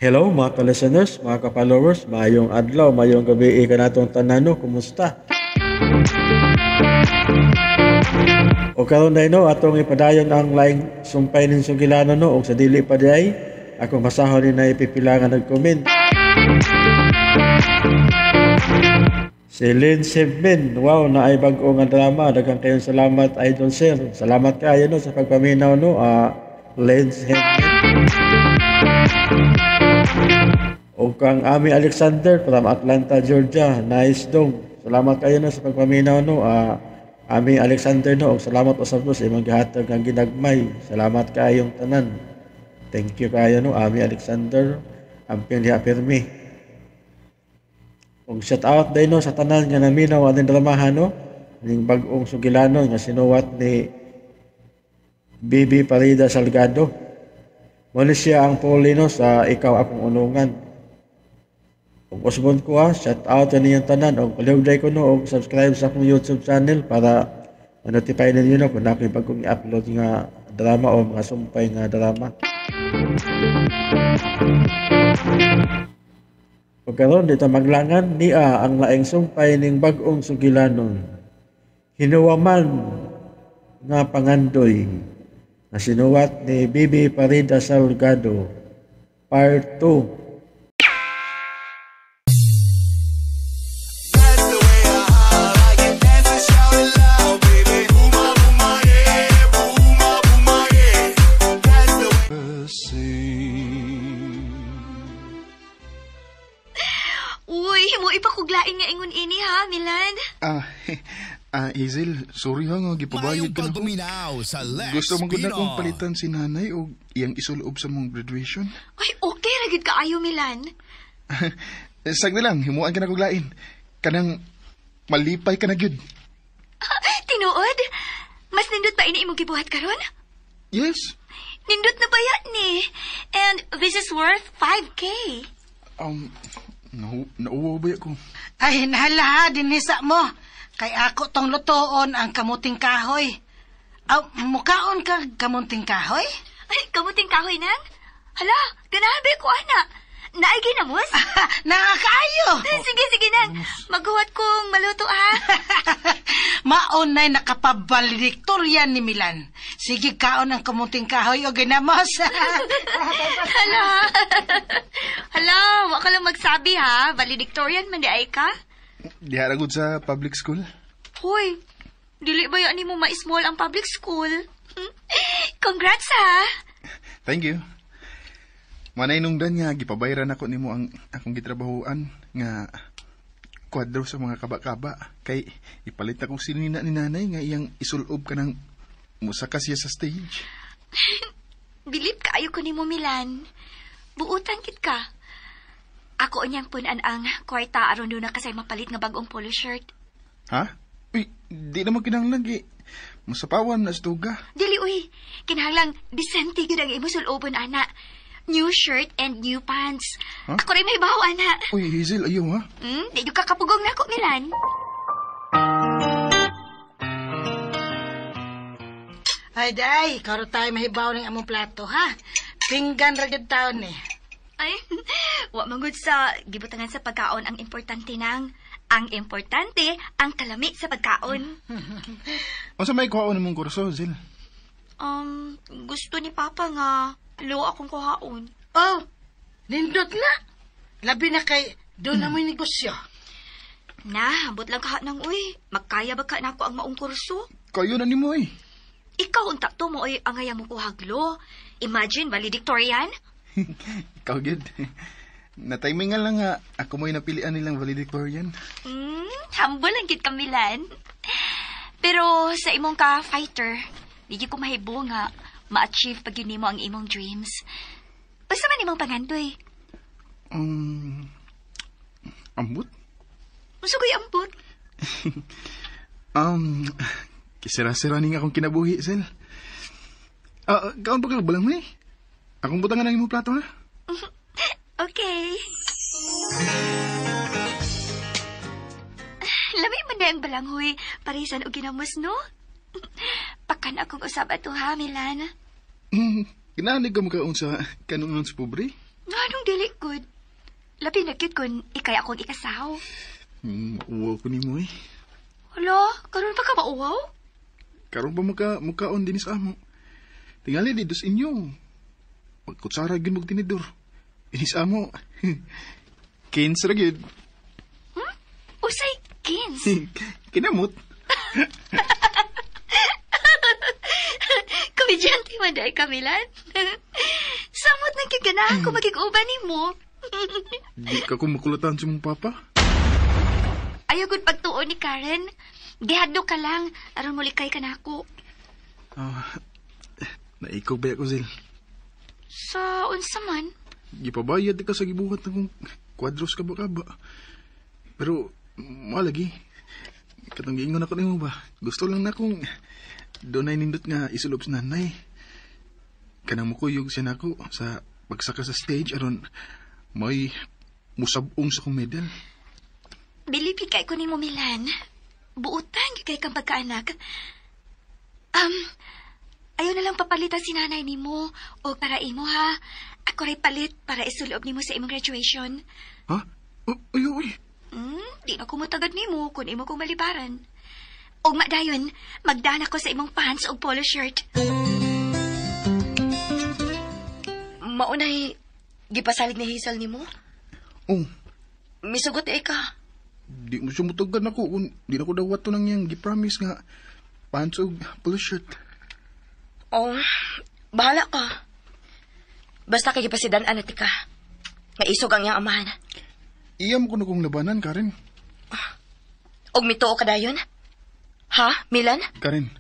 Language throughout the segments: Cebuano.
Hello mga ka-listeners, mga ka-followers, maayong adlaw, maayong gabi kanatong tanan no, kumusta? O karon day no, atong ipadayon ang laing sumpay ning sugilano no, og sa dili pa diay, akong basahon ni na ipipila nga nag-comment. Si Lynn Sebmin, wow, na ay bag-o nga drama. Daghang kayong salamat, Idol Sir. Salamat kaayo no sa pagpaminaw no, Lynn Sebmin. O kang Ami Alexander from Atlanta, Georgia. Nice dong. Salamat kayo no sa pagpaminaw no. Ami Alexander no, og salamat usab no sa imong gihatag nga ginagmay. Salamat kaayong tanan. Thank you kaayo no, Ami Alexander. Amping diha pirmi. Og shout out day no sa tanan nga naminaw aning dramahan no, ning bag-ong sugilanon nga sinuwat ni Bibi Parida Salgado. Mo ni siya ang puli no sa Ikaw Akong Unungan. Ug usbon ko ha, shout out ninyong tanan og palihog ko no og subscribe sa akong YouTube channel para ma-notify ninyo no kung ako'y bagong i-upload nga drama o mga sumpay nga drama. Ug karon dito maglangan niya ang laing sumpay ning bag-ong sugilanon. Hinuwaman nga pangandoy nga sinuwat ni Bibi Parida Salgado, Part 2. Uy, mo ipakuglain nga ingon ini ha, Milan. Hazel, sorry ha nga gipabayad ka na ko. Gusto man gud na kong palitan si nanay og iyang isulob sa mong graduation. Ay, okay ra gid kaayo, Milan. Sagdi lang, himuan ka na kuglain. Kanang malipay ka na gyud. Tinuod? Mas nindot ba ini imong gibuhat karon? Yes. Nindot na ba yan ni? And this is worth 5K. Nauwaw ba ko? Ay, nahala, dinisa mo. Kay ako tong lutoon ang kamuting kahoy. Aw, mukaon ka kamuting kahoy? Ay, kamuting kahoy nang? Hala, ganahan ko, ana. Naay ginamos? Nakakaayo. Sige, sige, nang. Maghuwat kong maluto, ha? Maunay nakapabalediktorya ni Milan. Sige, kaon ang kamuting kahoy o ginamos. Hala. Hala, wa ka lang magsabi, ha? Valedictorian man di ay ka? Diha ra gud sa public school. Hoy, dili ba yan mo ma-small ang public school? Congrats, ha? Thank you. Manay nungdan nga, gipabayran ako nimo ang akong gitrabahoan nga kwadro sa mga kaba-kaba. Kay ipalit akong sinina ni nanay nga iyang isulob ka ng musaka siya sa stage. Bilib kaayo ko nimo, Milan. Buutan kit ka. Ako unyang punan ang kwarta aron doon na kasay mapalit nga bagong polo shirt. Ha? Uy, di naman kinahanglan gi. Masapawan na stuga. Dili, uy. Kinahanglang disente gyud ang imo sulobon, ana. New shirt and new pants. Huh? Ako rin may bawa, ana. Uy, Hazel, ayaw ha? Di yung kakapugong na ako, Milan. Ay, day, karo tayo mahibaw ng among plato, ha? Pinggan ra gyud taon eh. Ay, wa man gud sa gibutangan sa pagkaon ang importante nang. Ang importante, ang kalami sa pagkaon. Unsa may kuhaon nimong kurso, Hazel? Gusto ni Papa nga law akong kuhaon. Oh, nindot na. Labi na kay doon na mo'y negosyo. Na, ambot lang kaha nang uy. Magkaya ba ka na ako ang maong kurso? Kayo na nimo eh. Ikaw unta to mo ay angayang mo kuhaglo. Imagine, valedictorian? Ikaw gyud. Na-timingan lang nga ako mo'y napilian nilang valedictorian. Humble lang gid ka, Milan. Pero sa imong ka fighter, di ko mahibo nga ma-achieve pag yun nimo ang imong dreams. Basta man imong pangandoy. Ambot? Unsa ko'y ambot? Kisira-sira ning akong kinabuhi, Sel. Kaon pa ka balang eh. Akong butangan ang imong plato, ha? Okay. Lami man na ang balanghoy. Parisan og ginamos, no? Pakan akong usab ato, ha, Milan? Ginahanig ka makaon sa kanunon sa pobre? Nganong dili good? Labi na gyud kun ikay akong ikasaw. Mauwaw ko nimo eh. Hala, karon pa ka mauwaw? Karon pa mukaon din sa amo. Tingali dito sa inyo. Pagkutsara gyud mog tinidor. Inis amo. 15 ra gyud. Usay 15. Kinamot. Komedyante man dahil kamilan. Samot na kaganahan ko magig-uban nimo. Di ka ko makulatan sa mong papa. Ayaw gud pagtuon ni Karen. Gihadlok ka lang aron mulikay ka nako. Ah, naikog ba ako, Zil? Sa unsa man? Gipabayad ka sa gibuhat akong kwadros ka ba ba. Pero, malagi. Katong giingon ako nimo ba? Gusto lang na kung doonay nindot nga isulob sa nanay. Kanang mukuyog siya nako sa pagsaka sa stage aron may musabong sa kong medal. Bilib kay ko nimo Milan. Buutan gyud kay kang pagkaanak. Ayaw na lang papalitan si nanay nimo o para imo ha. Ako ray palit para isulob nimo sa imong graduation. Ha? Oh, ay, ay. Di na ko mutagad nimo kung imo kong malibaran. Og madayon, magdana ko sa imong pants og polo shirt. Maunay, gipasalig ni Hazel nimo? Oh, Misugot eh ka. di mo siya mutagad nako kung di na ko dawat to nang iyang gi-promise nga pants og polo shirt. Oh, bahala ka. Basta kay gipasidan-an na ti ka. Nga isog ang iyang amahan. Iya mo kuno kong labanan, Karen. Og mituo ka dayon? Ha, Milan? Karen,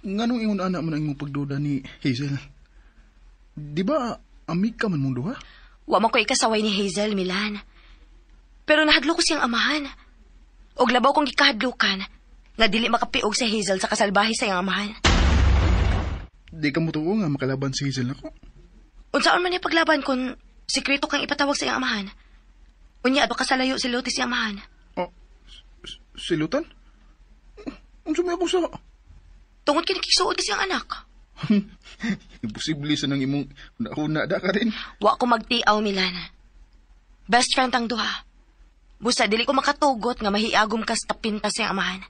nganong ingon ana man ang imong pagduda ni Hazel? Di ba amig ka man mong duha? Wa man ko ikasaway ni Hazel, Milan. Pero nahadlok ko siyang amahan. Og labaw kong gikahadlukan nga dili makapiog sa Hazel sa kasalbahe sa iyang amahan. Di ka mo tuo nga makalaban si Hazel nako. Unsaon man niya paglaban kung sikreto kang ipatawag sa iyang amahan? Unya, adto ka sa layo si Lotis siyang amahan. Oh, silutan? Unsa may ako sa... Tungod kay nakikisuod kasi ang anak. Imposible sa nang imong huna da ka rin. Wa ko magtiaw, Milan. Best friend ang duha. Busa, dili ko makatugot nga mahiagom ka sa pintas siyang amahan.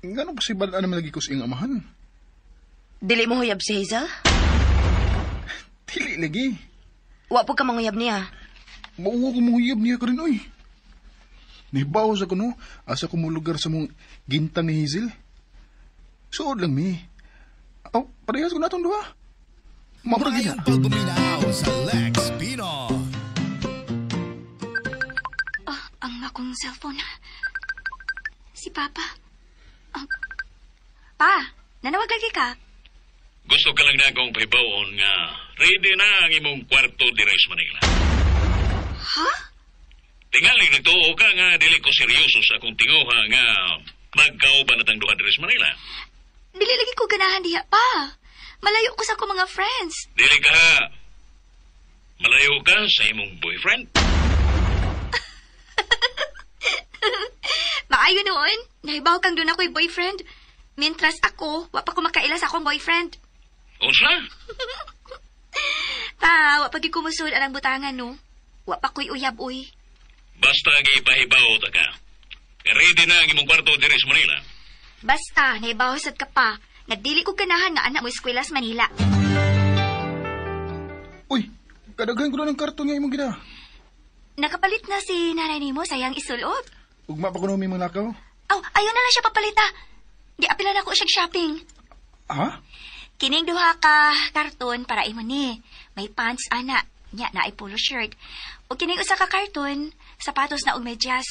Ngano pa si bal-an naman lagi ko sa iyang amahan? Dili mo huyab si Hazel? Dili lagi. Wa po ka manguyab niya. Mauwa ko manguyab niya ka rin, oy. Nibaw sa kuno, asa ko mo lugar sa mong gintang ni Hazel. Suod lang mi. Aw, parehas ko na itong duha. Mabra gina. Maayong pagbuminaw sa Lex Pino. Oh, ang akong cellphone. Si Papa. Pa, nanawag lagi ka. Gusto ka lang na akong pahibawon nga ready na ang imong kwarto diri sa Manila. Ha? Tingali nagtuo ka nga dili ko seryoso sa akong tinguha nga magkauban na tang duha diri sa Manila. Dili lagi ko ganahan diha pa. Malayo ko sa akong mga friends. Dili ka malayo ka sa imong boyfriend. Maayo noon, nahibaw kang doon ako'y boyfriend. Mintras ako, wa pa ko makaila sa akong boyfriend. Unsa? Pa, wa pa gyud kumusod anang butangan no. Wa pa ko'y uyab-uy. Basta gipahibaw ta ka. Ready na ang imong kwarto diri sa Manila. Basta, nahibaw sad ka pa. Nagdili ko ganahan nga anak mo eskwela sa Manila. Uy, kadaghan ko na ng karton nga imong gina. Nakapalit na si nanay nimo sayang isulob. Ugma pa ko na may mga lakaw. Aw, ayaw na lang siya papalita. Di apila na ko siya shopping. Ha? Kining duha ka karton para imo ni. May pants ana, nya na ay polo shirt. O kining usa ka karton, sapatos na og medyas.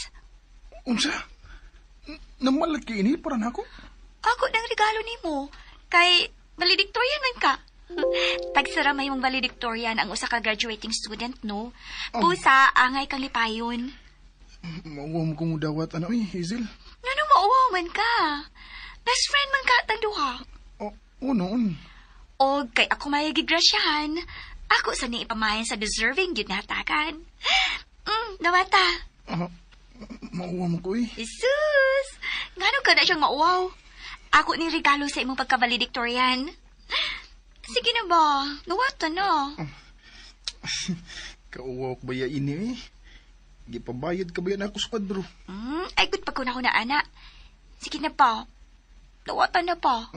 Unsa? Namalat kay ini para nako? Ako ng regalo nimo kay valedictorian man ka. Tagsara may mong valedictorian ang usa ka graduating student, no? Pusa, angay kang lipayon. Mauwaw mo kong dawat ano eh, Hazel. Ngano mauwaw man ka? Best friend man ka atang duha. Oh, oh noon. O kay ako may gigrasyahan, ako sa ni ipamayan sa deserving gyud na hatagan. Nawata. Ah, mauwaw mo ko eh. Jesus! Ngano ka na siyang mauwaw? Ako ni regalo sa imong pagka-valedictorian. Sige na ba? Nawata na. Kauwaw ko ba ya ini eh? Gipabayad ka ba yan ako sa kwadro? Ay, good pa ko na ako na, ana. Sige na pa. Dawatan na pa.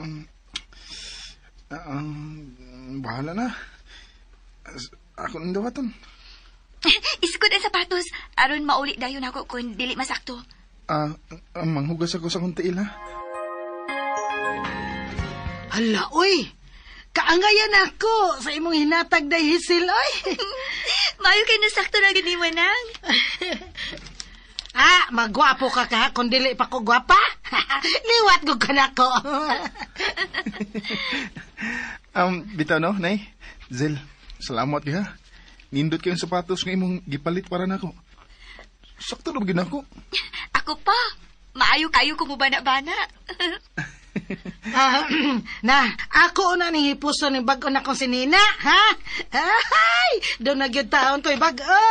Bahala na. Ako nang dawatan. Iskod ang sapatos. Aron mauli dayon ako kung dili masakto. Manghugas ako sa kong tiil, ha? Hala, uy! Kaangayan ako sa imong hinatag day Hazel, oy! Mayo kay nasakto na gani mo nang. Magwapo ka ka kung dili pa ko gwapa. Liwat ko ka na ko. Bitaw no, Nay? Zel, salamat ka ha. Nindot kayong sapatos nga imong gipalit para nako. Sakto na ba ginako? Ako pa. Maayo kayo kumubana-bana. Na, ako na ning hipuso ning bag-o na kong sinina, ha? Ay, doon na gyud taon ko'y bag-o.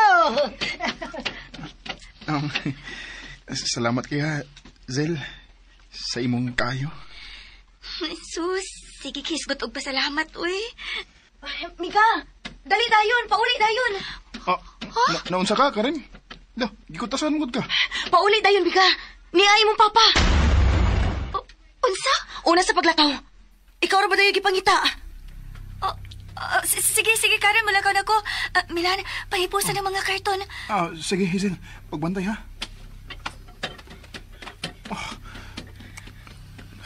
Salamat kaya, Zel, sa imong kayo. Sus, sige kisgot og pasalamat, uy. Mika, dali dayon, pauli dayon. Naunsa ka, Karen? Da, gikutasan mo ka. Pauli dayon, Mika. Niya imong papa. Unsa? Una sa paglakaw. Ikaw ra ba dayo gipangita? Sige, sige, Karen, mulakaw na ko. Milan, pahipusan ang mga karton. Sige, Hazel. Pagbantay, ha? Oh.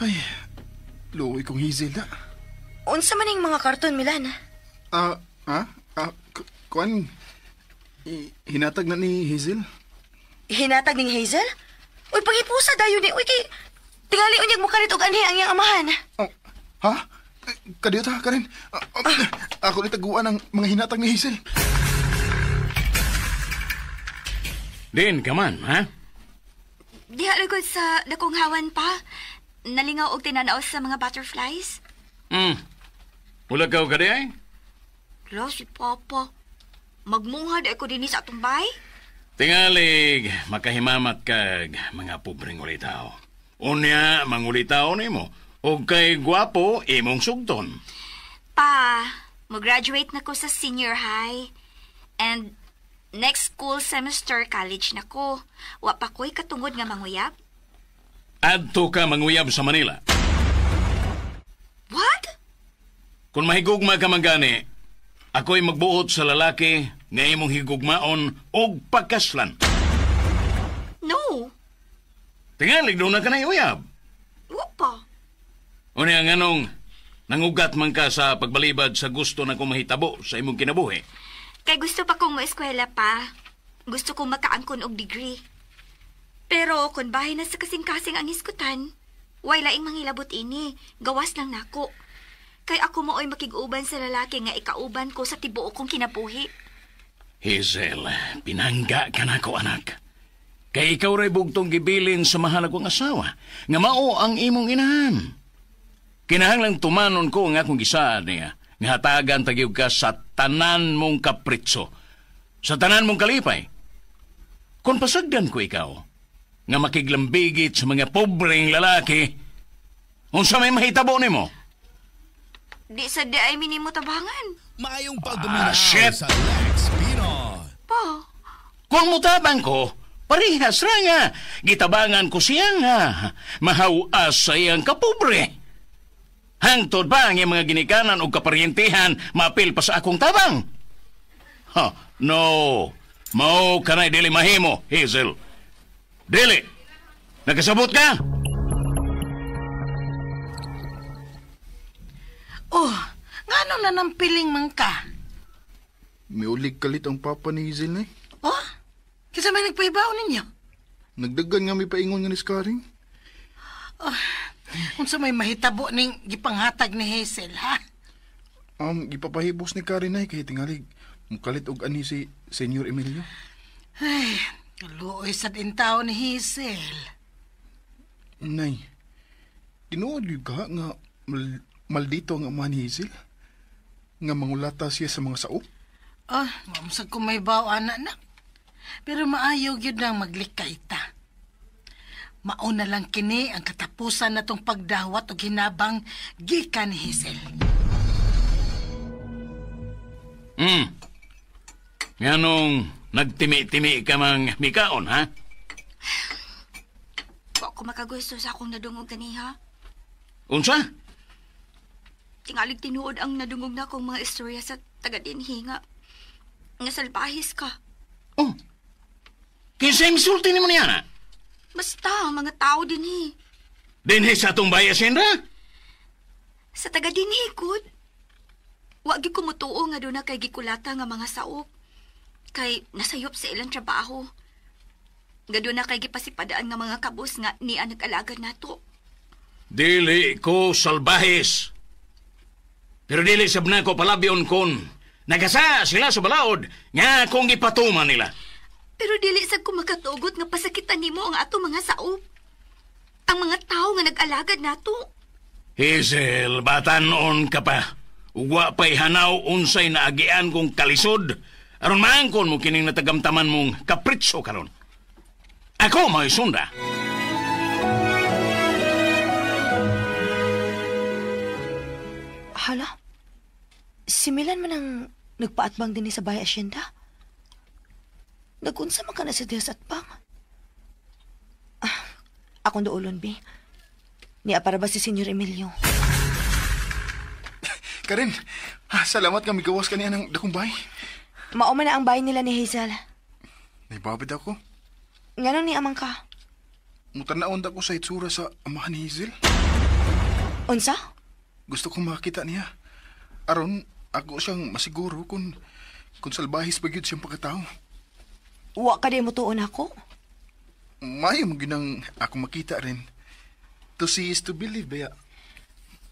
Ay, luoy kong Hazel, da. Unsa man ning mga karton, Milan? Kuan, hinatag na ni Hazel. Hinatag ning Hazel? Uy, paghipusa dayon ni. Uy, kay tingali unyag mo kalit og anhi ang iyang amahan. Oh, ha? Kadiyo ta, Karen. Ako ni taguan ang mga hinatag ni Hazel. Din ka man, ha? Diha ra sa dakong hawan pa. Nalingaw og tinanaw sa mga butterflies. Mulakaw ka di ay? Lo, si Papa. Magmunghad ako dinhi sa atong bay. Tingalig, makahimamat kag mga pobreng ulitaw. Unya, mangulitaw nimo. Og kay gwapo, imong sugton. Pa, mag-graduate na ko sa senior high. And next school semester, college na ko. Wa pa ko'y katungod nga manguyab. Adto ka manguyab sa Manila. What? Kung mahigugma ka man gani, ako'y magbuot sa lalaki nga imong higugmaon og pagkaslan. No. Tingalig doon na ka na iuyab. Wa pa. Unya nga nung nangugat man ka sa pagbalibad sa gusto na kong mahitabo sa imong kinabuhi. Kay gusto pa kong moeskwela pa. Gusto kong makaangkon og degree. Pero kung bahay na sa kasing-kasing ang hisgutan, way laing mangilabot ini, gawas lang nako. Kay ako mooy makig-uban sa lalaki nga ikauban ko sa tibuok kong kinabuhi. Hazel, pinangga ka na ko, anak. Kay ikaw ray bugtong gibilin sa mahal akong asawa, nga mao ang imong inahan. Kinahanglang tumanon ko nga akong gisaad niya, nga hatagan tagyog ka sa tanan mong kapritso, sa tanan mong kalipay. Kung pasagdan ko ikaw, nga makiglambigit sa mga pobreng lalaki, unsa may mahitabo nimo? Di sa di ay minimo tabangan. Maayong pagpaminaw shit! sa Lex Pino. Pa, Kung mutabang ko, parehas ra nga. Gitabangan ko siya nga. Mahawas sa iyang kapobre. Hangtod pa ang iyang mga ginikanan o kaparyentihan, maapil pa sa akong tabang. Ha, no. Mao kanay dili mahimo, Hazel. Dili. Nakasabot ka? Oh, ngano na nampiling man ka? Miulig kalit ang papa ni Hazel na eh. Oh, kinsa may nagpahibaw ninyo? Nagdagan nga may paingon nga ni Scaring. Oh, unsa may mahitabo ning gipanghatag ni Hazel, ha? Gipapahibos ni Karen ay kay tingalig mukalit og ani si Senyor Emilio. Ay, luoy sa din tao ni Hazel. Nay, tinuod gyud ka nga maldito ang ama ni Hazel? Nga mangulata siya sa mga sao? Ah, mamusag ko may baw, anak na. Pero maayo gyud nang maglikay ta. Mauna lang kini ang katapusan na tong pagdawat o ginabang gikan ni Hazel. Nganong nagtimi-timi ka mang mikaon, ha? Wa ko makagusto sa akong nadungog ganiha. Unsa? Tingalig tinuod ang nadungog na akong mga istorya sa taga-dinhi nga. Nga salbahis ka. Oh. Kinsa insulti nimo niya na? Basta, ang mga tao dinhi. Dinhi sa atong bayas, Sindra? Sa taga-dinhi, good. Wa gyud ko mutuo nga doon na kay gikulata nga mga saop. Kay nasayop sa ilang trabaho. Nga doon na kay gipasipadaan nga mga kabos nga niya nag-alagad nato. Dili ko salbahis. Pero dili sab nako palabyon kon nagasa sila sa balaod nga akong gipatuma nila. Pero dili sad ko makatugot nga pasakitan nimo ang ato mga saop. Ang mga tao nga nag-alagad nato. Hazel, batanon ka pa. Ugwa pa'y hanaw unsay naagian kong kalisod. Aron maangkon mo kining natagamtaman mong kapritso karon. Ako may sunda. Hala, si Milan man ang nagpaatbang din sa Bahay Asyenda. Nagunsa man ka na sa Diyos at pang. Ah, akong duolon, Bi. Niya para ba si Senyor Emilio? Karen, salamat nga migawas kaniya ng dakong bahay. Mao man na ang bahay nila ni Hazel. Naibabid ako. Ngano ni amang ka? Mutanaon ko sa itsura sa amahan ni Hazel. Unsa? Gusto kong makita niya. Aron, ako siyang masiguro kung salbahis ba gyud siyang pagkatao. Wa ka di mo tuon ako? Maayo mo ginang ako makita rin. To see is to believe, baya.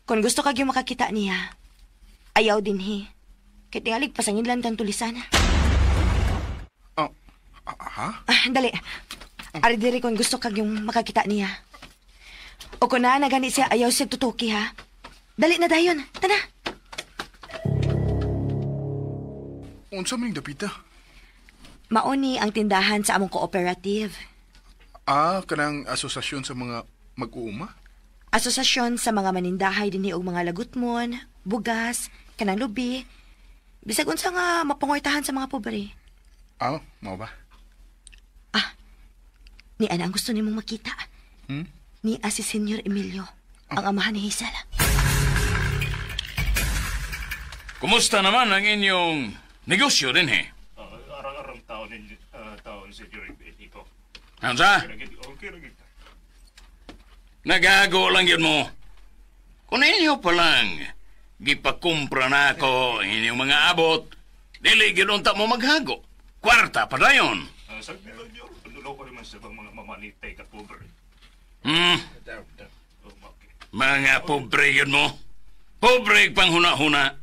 Kung gusto ka gyud makakita niya, ayaw din hi. Kay tingalig pasangin lang tang tulisan. Oh, ha? Ah, dali. Ari diri kung gusto kag yung makakita niya. O kung naa na gani siya, ayaw siya tutuki, ha? Dali na dayon. Tana. Unsa man yung dapita? Mauni ang tindahan sa among cooperative. Ah, kanang asosasyon sa mga mag-uuma? Asosasyon sa mga manindahay dinhi og mga lagutmon, bugas, kanang lubi. Bisag unsa nga mapangortahan sa mga pobre. Ah, mao ba? Ah, ni ana ang gusto nimong makita. Hmm? Ni si Senyor Emilio, ang amahan ni Hazel. Kumusta naman ang inyong negosyo din, he? Arang-arang taon ninyo, taon, Senyor Emilio. Hansa? Nagago lang yun mo. Kung inyo pa lang, gipakumpra na ako inyong mga abot, dili gyud unta mo maghago. Kwarta pa dayon. Sabi lang yun, luloko naman sa mga mamanitay ka pobre. Mga pobre yun mo. Pobre pang huna-huna.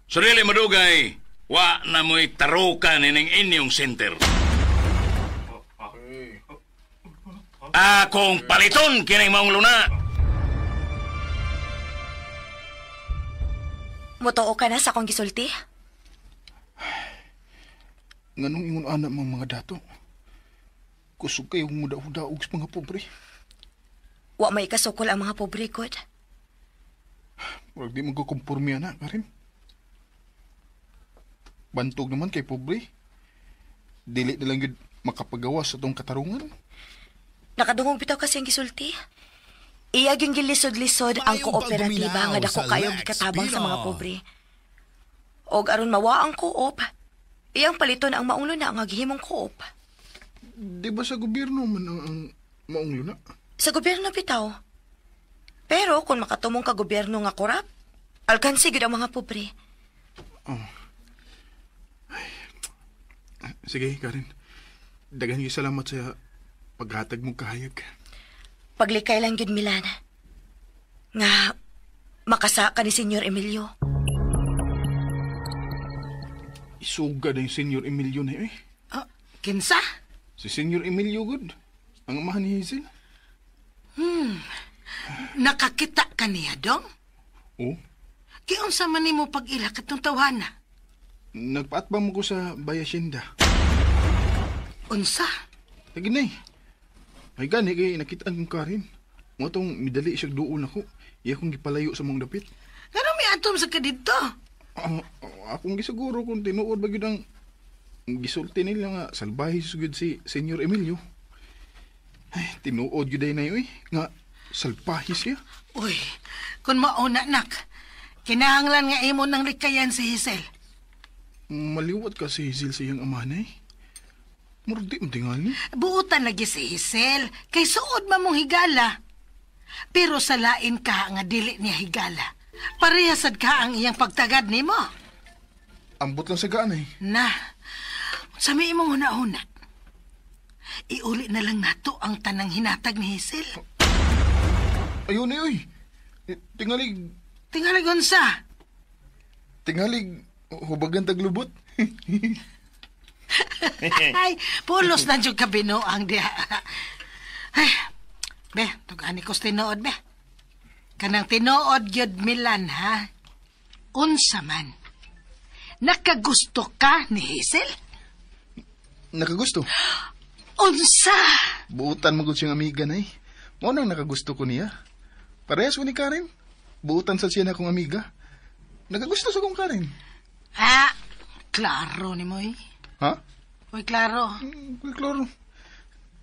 So dili madugay, wa na mo'y tarukan ining inyong center. Akong paliton kining maong luna. Motoo ka na sa akong gisulti? Nganong ingon ana mga mga dato? Kusog kayong mudaog-daog sa mga pobre. Wa may kasukol ang mga pobre, God. Murag di magkukumpurmi ana, Karen. Bantog naman kay pobre. Dili na lang yun makapagawa sa tong katarungan. Nakadungog bitaw kasi ang gisulti. Iya gyud gilisod-lisod ang kooperatiba nga dako kayo gikatabang sa mga pobre. Og aron mawa ang co-op, iyang paliton ang maong luna nga gihimong co-op. Di ba sa gobyerno man ang maong luna? Sa gobyerno bitaw. Pero kung makatumong ka gobyerno nga korap, alkansi gyud ang mga pobre. Oh. Ay. Sige, Karen. Daghan gyud salamat sa paghatag mong kahayag. Paglikay lang gyud, Milan. Nga makasa ka ni Senyor Emilio. Isuga na yung Senyor Emilio na eh. Oh, kinsa? Si Senyor Emilio, good. Ang amahan ni Hazel. Nakakita ka niya, dong? Oo. Giunsa man nimo pag-ila katong tawhana? Nagpaatbang mo ko sa Bayasyenda. Unsa? Lagi na eh. Ay gani kay nakitaan kong Karin. Mo tong midali siya duol nako. Iya kong gipalayo sa mong dapit. Ngano may atom sa ka didto? Akong gisiguro kung tinuod ba gyud ang Gisulti nila nga salbahe sugod si Senyor Emilio. Ay, tinuod gyud ay na eh, nga salbahe siya. Uy, kung mauna, nak, kinahanglan nga imo nang likayan si Hazel. Maliwat ka si Hazel sa iyang amahan eh. Murdi mo tingali. Buotan lagi si Hazel, kay suod man mong higala. Pero sa lain ka nga dili niya higala. Parehasad ka ang iyang pagtagad nimo. Ambot lang sa gaan eh. Na, sa may imong huna-huna, iuli na lang nato ang tanang hinatag ni Hazel. Ayun eh, uy. Tingalig, Tingali unsa. tingalig, hubagan taglubot. Ay, pulos na dyan ka binuang diha. Ay, be, tugani ko sa tinuod, be. Kanang tinuod gyud Milan, ha? Unsa man. Nakagusto ka ni Hazel? Nakagusto. Unsa? Buutan mo gud siyang amiga nay. Mao nang nakagusto ko niya. Parehas ko ni Karen. Buutan sa siya na akong amiga. Nakagusto sa kong Karen. Ha? Klaro ni mo, eh. Ha? Uy, klaro. Uy, klaro.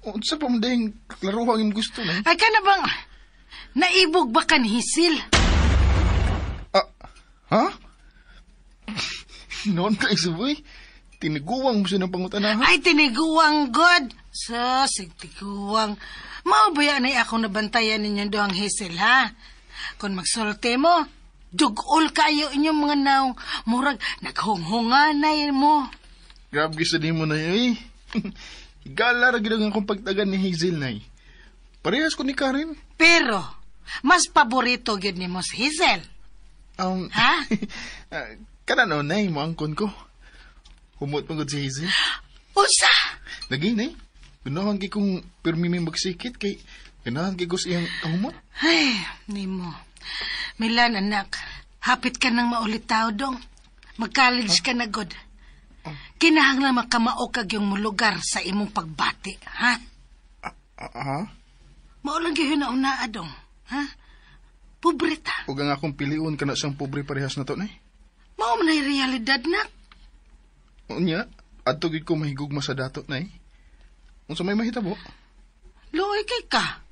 Unsa pa man dahing klaro ang imong gusto nay? Ay, ka na bang naibog ba ka ni Hazel? Ah, ha? Noon ka isuboy. Tiniguwang mo siya ng pangutanahan. Ay, tiniguang god. Sa, sigtiguang. Maubaya na akong nabantayan ninyong duhang Hazel, ha? Kung magsulte mo, dugol kayo inyong mga naong murag naghunghunganay mo. Grabe sa di mo na eh. Higala ra gid ang akong pagtagan ni Hazel nay. Parehas ko ni Karen. Pero, mas paborito gyud nimo si Hazel. Ha? Kana no nay mo angkon ko. Humot man gud si Hazel. Unsa? Lagi nay. Ganahan kay kong pirmi may magsikit kay ganahan kay ko sa iyang kahumot. Ay, nimo. Milan, anak, hapit ka nang maulitaw dong. Mag-college ka na, god. Kinahanglan makamao kag yung mulugar sa imong pagbati, ha? Ha? Mao lang gyud na una dong, ha? Pobre ta. Ug ang akong piliun kana siyang pobre parehas na to nay. Mao man ay realidad na. Unya, adto gid ko mahigugma sa dato nay. Unsa may mahitabo? Luoy kay ka.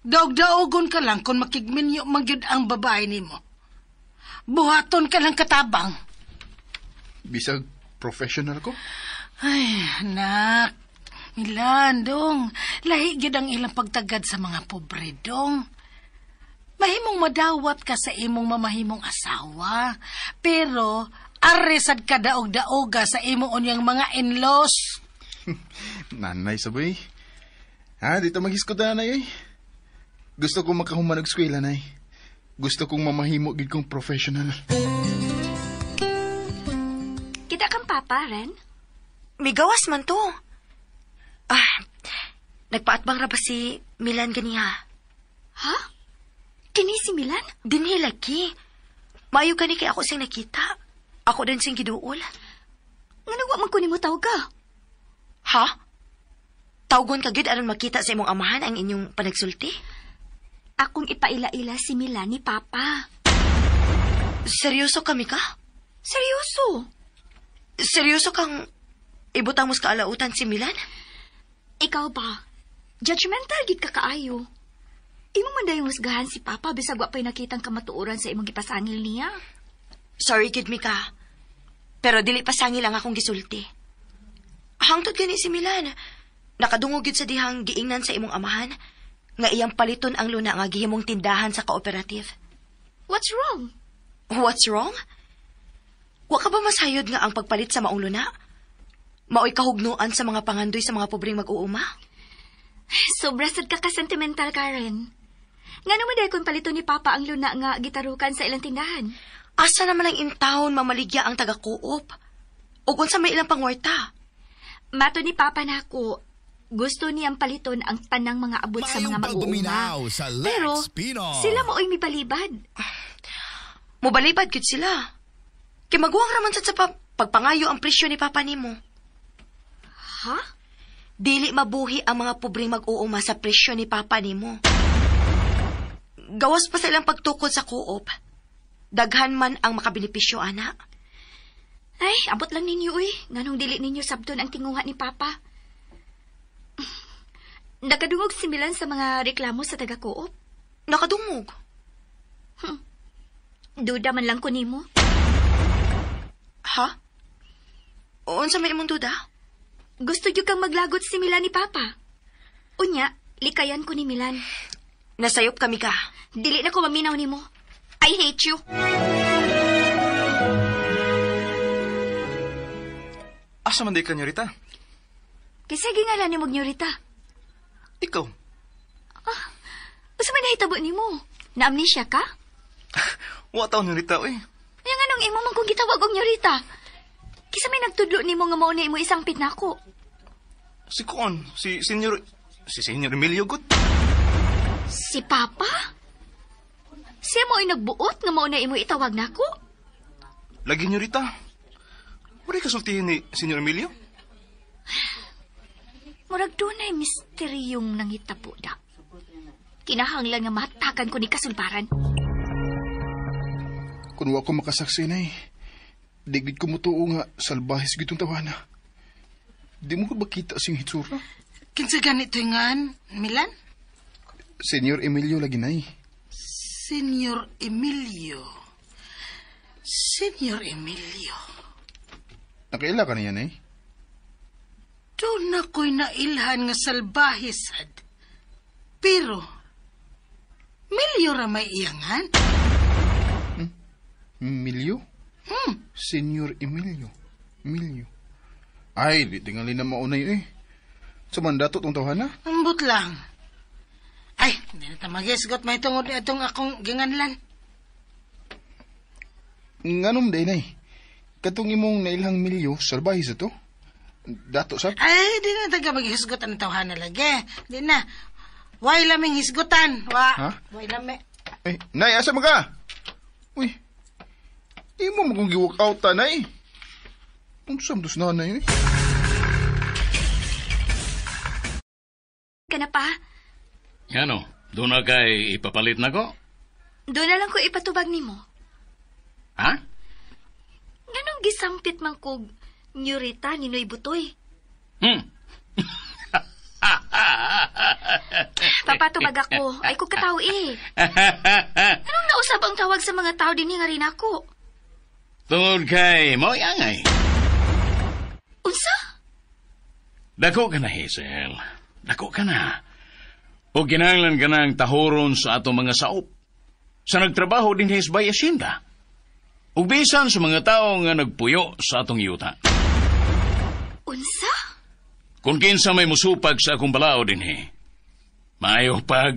Daog-daogon ka lang kung makigminyo man gyud ang babae nimo. Buhaton ka lang katabang. Bisag professional ko. Ay, anak. Milan, dong. Lahi gyud ang ilang pagtagad sa mga pobre, dong. Mahimong madawat ka sa imong mamahimong asawa. Pero, aresad ka daog-daoga sa imong unyang mga in-laws. Nanay sabay. Ha, dito maghiskot na nanay eh. Gusto kong makahuman og eskwela, nay. Gusto kong mamahimo gid kong professional. Kita kang papa, Ren? Migawas man to. Ah, nagpaatbang ra ba si Milan ganiha? Ha? Kini si Milan? Dinhi lagi. Maayo gani kay ako siyang nakita. Ako din siyang giduol. Nga wa man ko nimo tawga. Ha? Tawgon ka gyud aron makita sa imong amahan ang inyong panagsulti? Akong ipaila-ila si Milan ni Papa. Seryoso kami ka? Seryoso? Seryoso kang ibutang mo sa kaalautan si Milan? Ikaw ba? Judgmental gid ka kaayo. Imo man dayong husgahan si Papa bisag wa pa'y nakitang kamatuoran sa imong gipasangil niya. Sorry gid mi ka. Pero dili pasangil ang akong gisulti. Hangtod gani si Milan. Nakadungog gid sa dihang giingnan sa imong amahan nga iyang paliton ang luna nga gihimong tindahan sa cooperative. What's wrong? What's wrong? Wa ka ba masayod nga ang pagpalit sa maong luna? Maoy kahugnuan sa mga pangandoy sa mga pobreng mag-uuma? Sobra sad ka ka-sentimental, Karen. Nga naman dahil kung palito ni Papa ang luna nga gitarukan sa ilang tindahan. Asa naman ang intawon mamaligya ang taga-coop? O kung sa may ilang pangwarta? Mato ni Papa nako, gusto niyang paliton ang tanang mga abot sa mga mag-uuma. Sa Lex Pero Pinoy. sila maoy mibalibad. Mobalibad gid sila. Kay maguwang raman sad sa pagpangayo ang presyo ni Papa nimo. Ha? Dili mabuhi ang mga pobreng mag-uuma sa presyo ni Papa nimo. Gawas pa sa ilang pagtukod sa co-op. Daghan man ang makabenepisyo, ana. Ay, abot lang ninyo uy. Nganong dili ninyo sabton ang tinguha ni Papa. Nakadungog si Milan sa mga reklamo sa taga-co-op. Nakadungog. Duda man lang ko nimo. Ha? Unsa may imong duda? Gusto gyud kang maglagot si Milan ni Papa. Unya, likayan ko ni Milan. Nasayop kami ka. Dili na ko maminaw nimo. I hate you. Asa man di ka, Nyorita? Kasi gingalan ni Nyorita. Ikaw. Usa man nahitabo nimo? Na-amnesia ka? Wa taon, Nyorita, oy. Yang anong imo man kung gitawag og Nyorita? Kisa may nagtudlo nimo nga mao na imo isang pitnako. Si Kuon, si Senyor... Si Senyor Emilio Gut. Si Papa? Siya mo ay nagbuot nga mao na imo itawag nako? Lagi, Nyorita. Wala kasultihin ni Senyor Emilio? Murag dunay misteryong nangitabo da. Kinahanglan nga matakan ko ni kasulbaran. Kung wa ko makasaksi, nay, di gid ko mutuo nga salbahis gitong tawana. Di mo ko ba kita siyang hitsura? Kinsa ganito ngan, Milan? Senyor Emilio lagi, nay. Senyor Emilio. Senyor Emilio. Nakaila ka niya, nay? Doon na ko'y nailhan nga salbahe sad. Pero, Milyo ra may iyangan? Emilio? Senyor Emilio. Emilio. Ay, di tingali na maunay eh. Sa mandato tong tawhana? Ambot lang. Ay, hindi na ta magisgot may tungod itong akong ginganlan. Nganom day, nay. Katong imong nailhang milyo, salbahe sa to. Dato sa? Ay, di na taga maghisgot ang tawhana lagi. Di na. Way laming hisgutan. Wa. Ha? Way lami. Eh, nay, asa man ka? Uy, imo mo kong gi-walk out ta, nay. Unsa man to sa nanay, eh? Ka na pa? Ano? Doon na kay ipapalit na ko? Doon na lang ko ipatubag nimo. Ha? Nganong gisampit man kog Nyorita ni Noy Butoy? Papatubag ako. Ay ko katao eh. Anong nausab ang tawag sa mga tao din nga rin ako? Tungod kay mo'y angay. Unsa? Dako ka na, Hazel. Dako ka na. O kinahanglan ka ng tahoron sa atong mga saop. Sa nagtrabaho din sa Bay Hacienda. Ug bisan sa mga tao nga nagpuyo sa atong yuta. Unsa? Kung kinsa may musupag sa akong balao dinhi. Maayo pag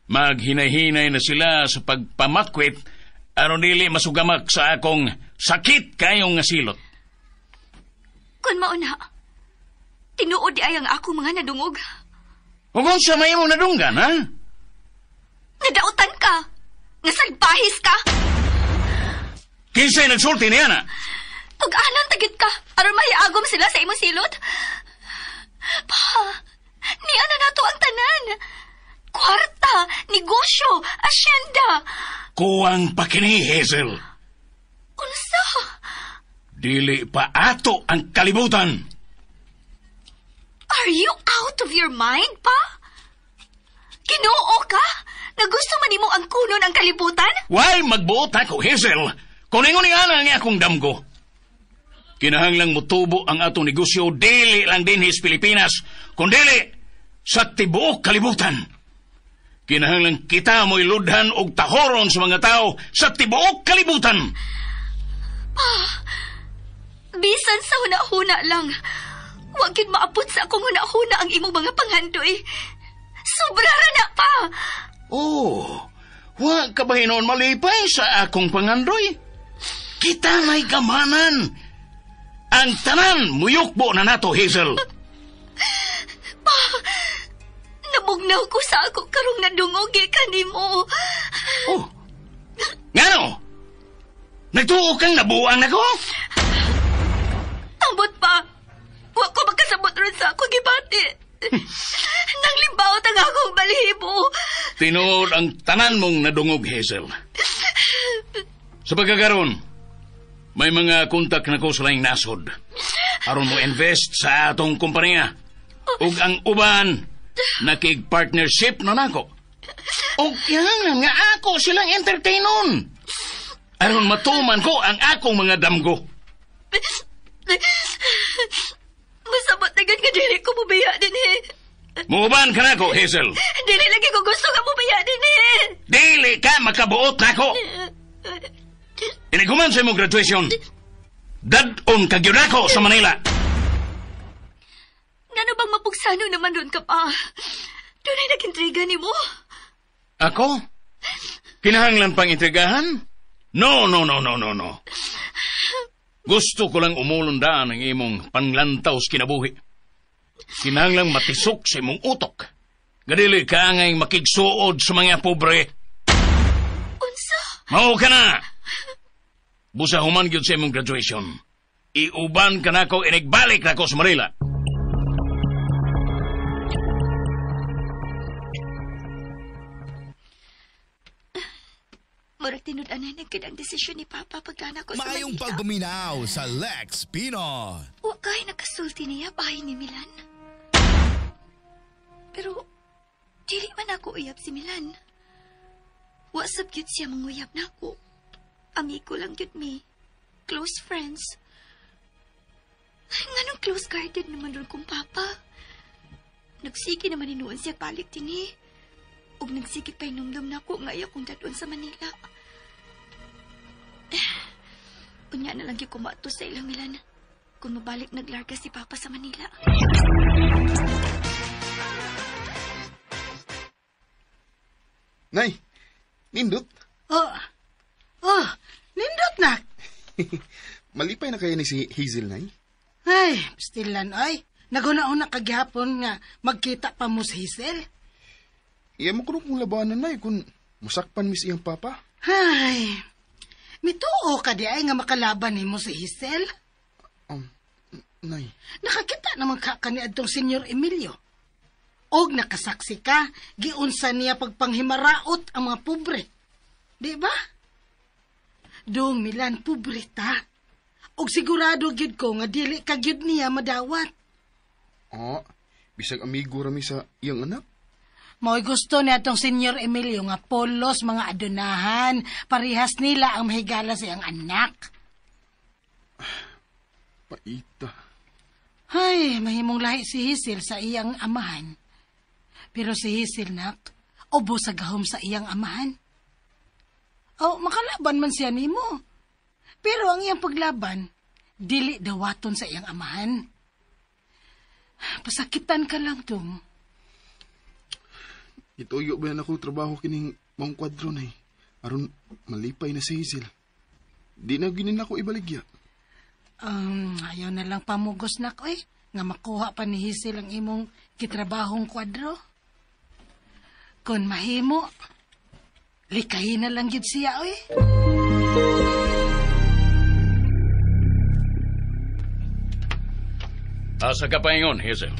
maghinay-hinay na sila sa pagpamakwit aron dili masugamak sa akong sakit kayong nga silot. Kun mauna, tinuod di ay ang akong mga nadungog. Ug unsa may imong nadunggan, ha? Nadautan ka! Nasalbahis ka! Kinsay nagsulti niya na? Pag-anan tagit ka, aron mahiagom sila sa imong silot. Pa, niya na nato ang tanan. Kwarta, negosyo, asyenda. Kuwang pa kini, Hazel. Unsa? Dili pa ato ang kalibutan. Are you out of your mind, pa? Kinoo ka? Na gusto man nimo ang kunon ang kalibutan? Why magbuot ako, Hazel? Kung ingon ni ana nga akong damgo. Kinahanglang mutubo ang atong negosyo dili lang dinhi sa Pilipinas, kundili sa tibuok kalibutan. Kinahanglang kita mo'y ludhan og tahoron sa mga tao sa tibuok kalibutan. Pa, bisan sa huna-huna lang, wag gyud maabot sa akong huna-huna ang imong mga panghandoy. Sobra ra na pa. Oh, wa ka ba hinoon malipay sa akong pangandoy? Kita na'y gamanan. Ang tanan muyukbo na nato, Hazel. Pa, nabugnaw ko sa ako karong nadungog kanimo. Oh, ngano? Nagtuo kang nabuang nako? Ambot pa. Wa ko makasabot ron sa akong gibati. Nanglimbaot ang akong balihibo. Tinuod ang tanan mong nadungog, Hazel. Sa pagkakaroon, May mga kontak na ko sa laing nasod. Aron mo invest sa atong kumpanya. Ug ang uban, nakig-partnership na nako. Ug kinahanglan nga ako silang entertainon. Aron matuman ko ang akong mga damgo. Masabot na gud nga dili ko mubiya din eh. Muuban ka nako, Hazel. Dili lagi ko gusto nga mubiya din eh. Dili ka makabuot nako. Iniguman sa imong graduation. Dad-on ka gyud nako sa Manila. Ngano bang mapugsano naman ron ka pa? Dunay nag-intriga nimo. Ako? Kinahanglan pang intrigahan? No, no, no, no, no, no. Gusto ko lang umulon daan ang imong panglantaw sa kinabuhi. Kinahanglang matisok sa imong utok. Gadili ka ngayong makigsuod sa mga pobre. Unsa? Mao ka na! Busa human gyud sa imong graduation. Iuban ka nako, inigbalik nako sa Manila. Murag tinud-anan na gid ang desisyon ni Papa pagdana ko sa Maayong Manila. pagpaminaw sa Lex Pinoy. Wa kay nakasulti niya bahay ni Milan. Pero dili man ako uyab si Milan. Wa sab gyud siya manguyab nako. Amigo lang gyud mi. Close friends. Ay, nganong close guarded naman ron kong papa? Nagsige naman hinuon siya balik dinhi. Ug nagsige pa hinumdum nako nga iya kong dadon sa Manila. Unya na lang gyud ko maadto sa ilang Milan. Kung mabalik naglarga si Papa sa Manila. Nay, nindot. Oh, oh, nindot na. Malipay na kayo ni si Hazel, Nay. Ay, stilan ay. Naguna-una kagihapon nga magkita pa mo si Hazel. Iya mo kuno kung labanan, Nay, kung musakpan mis iyang papa. Ay, mituo ka di ay nga makalaban nimo si Hazel. Nay. Nakakita naman ka kaniadtong Senyor Emilio. Og nakasaksi ka, giunsa niya pagpanghimaraot ang mga pobre. Di ba? Dong Milan, pobre ta. Og sigurado gyud ko nga dili ka gyud niya madawat. Ah, bisag amigo rami sa iyang anak. Mao'y gusto ni atong Senyor Emilio nga polos mga adunahan. Parehas nila ang mahigala sa iyang anak. Paita. Ay, mahimong lahi si Hazel sa iyang amahan. Pero si Hazel, nak, ubo sa gahom sa iyang amahan. O, makalaban man siya nimo. Pero ang iyang paglaban, dili dawaton sa iyang amahan. Pasakitan ka lang, Dong. Ituyo ba yan ako trabaho kining maong kwadro, Nay? Aron malipay na si Hazel. Di na ginin ako ibaligya. Ayaw na lang pamugos na ko eh. Nga makuha pa ni Hazel ang imong kitrabahong kwadro. Kung mahimo, likayin na lang gyud siya, oy. Asa ka paingon, Hazel?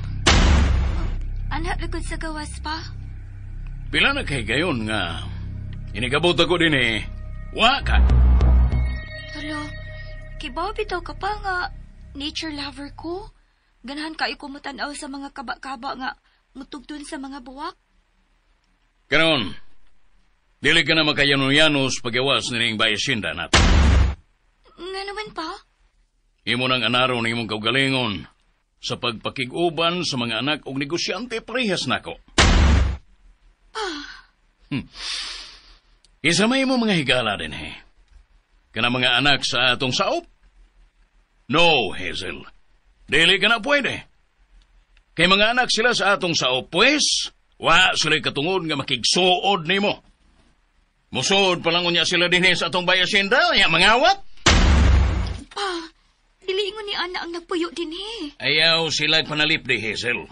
Anak, lagod sa gawas pa. Pila na kay gayon nga inigabot ako din eh. Wa ka. Hala, kibaw bitaw ka pa nga nature lover ko. Ganahan kayo ko mutanaw sa mga kaba-kaba nga mutugdon sa mga buwak. Karon, dili ka na makayano-yanos pagawas nining bayasinda nato. Nga naman pa? Imo nang anaro ng imong kaugalingon sa pagpakig-uban sa mga anak og negosyante parehas nako. Isa may mo mga higala din eh. Kana mga anak sa atong saop? No, Hazel. Dili ka na pwede. Kay mga anak sila sa atong saop, pues, wa sila katungod nga makigsuod nimo. Musuod pa lang unya sila dinhi sa atong bayasinda, ya mangawat. Pa, dili ingon ni Ana ang nagpuyo dinhi. Ayaw sila panalip di, Hazel.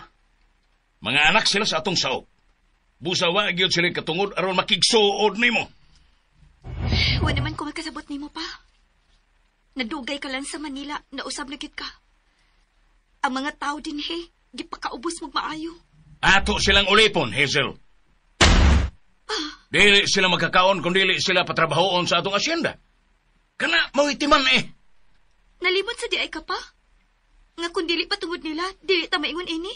Mga anak sila sa atong saop. Busa wa gyud sila katungod aron makigsuod nimo. Wa naman ko magkasabot nimo pa. Nadugay ka lang sa Manila, nausab na gyud ka. Ang mga tao dinhi, gipakaubos mo maayo. Ato silang ulipon, Hazel. Dili sila magkakaon kung dili sila patrabahoon sa atong asyenda. Kana, mawitiman eh. Nalimot sa di ay ka pa? Nga kung dili pa tungod nila, dili ta maingon ini.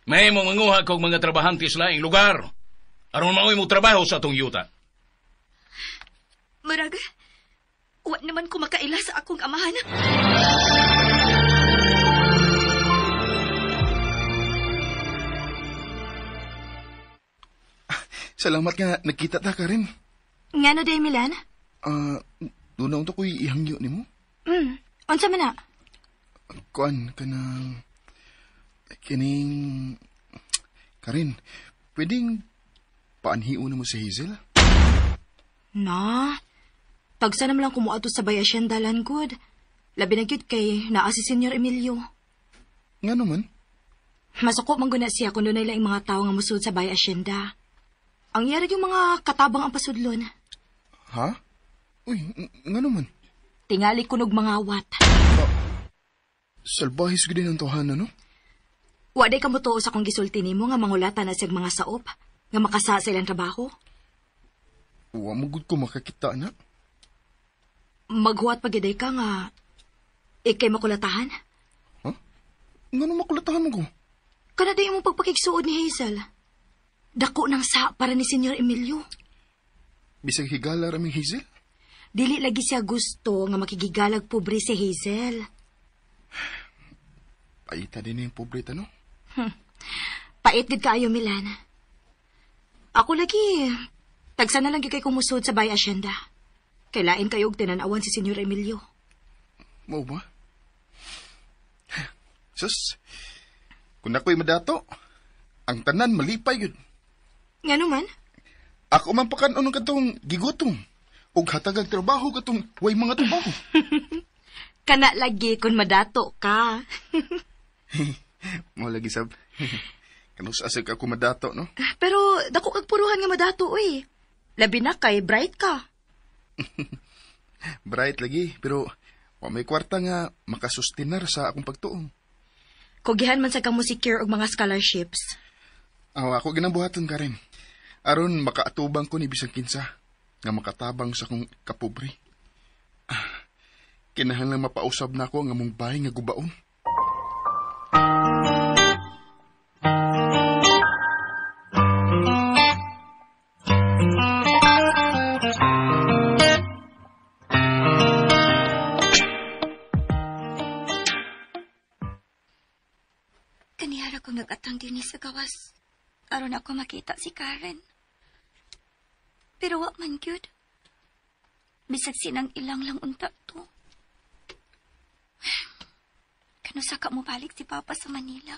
May mong manguha kog mga trabahante sa laing lugar. Aron maoy mo trabaho sa atong yuta. Murag, wa naman ko makaila sa akong amahan. Salamat nga nagkita ta ka rin. Ngano day, Milan? Doon na unta ko'y ihangyo nimo. Unsa man na? Kuan kanang kining Karin, pwedeng paanhiun na mo si Hazel? Na, tagsa naman lang kumuadto sa Bay Hacienda good. Labi na gyud kay naa si Senyor Emilio. Nga naman? Masuko man guna siya kung dunay laing mga tawo nga musud sa Bay Hacienda. Ang yari yung mga katabang ang pasudlon. Ha? Uy, nga naman? Tingali kunog mga wat. Salbahis gud din ang tohanan, no? Wa day ka motuo sa akong gisulti nimo nga mangulata na siyag mga saop, nga makasa sa ilang trabaho. Wa mo gud ko makakita na. Maghuwat pa gyud ka nga ikay makulatahan. Ha? Ngano makulatahan mo ko? Kana day imong pagpakigsuod ni Hazel. Dako nang sa para ni Senyor Emilio. Bisag higala ra mi Hazel? Dili lagi siya gusto nga makigigalag pobre si Hazel. Paita din yung pobre ta, no? Pait gid kaayo, Milan. Ako lagi, tagsa na lang gyud kay kumusod sa Bay Hacienda. Kailain kayo og tinan-awan si Senyor Emilio. Mao ba? Sus, kung ako'y madato, ang tanan malipay gyud. Ngano man? Ako man pakan-on katong gigutom. Og hatagag trabaho katong way mga trabaho. Kana lagi kung madato ka. Mo lagi sab. Kanus asig ako madato, no? Pero dako kag puruhan nga madato, uy. Labi na kay bright ka. Bright lagi, pero wa may kwarta nga makasustinar sa akong pagtuon. Kugihan man sa kang mo secure og mga scholarships. Aw, ako ginabuhaton ka rin. Aron makaatubang ko ni bisag kinsa nga makatabang sa akong kapobre. Kinahanglan mapausab na ako ang among bahay nga gubaon. Kanihara ko nag-atang din sa gawas. Aron ako makita si Karen. Pero wa man gyud. Bisag sinang ilang lang unta to. Kanusa ka mo balik si Papa sa Manila.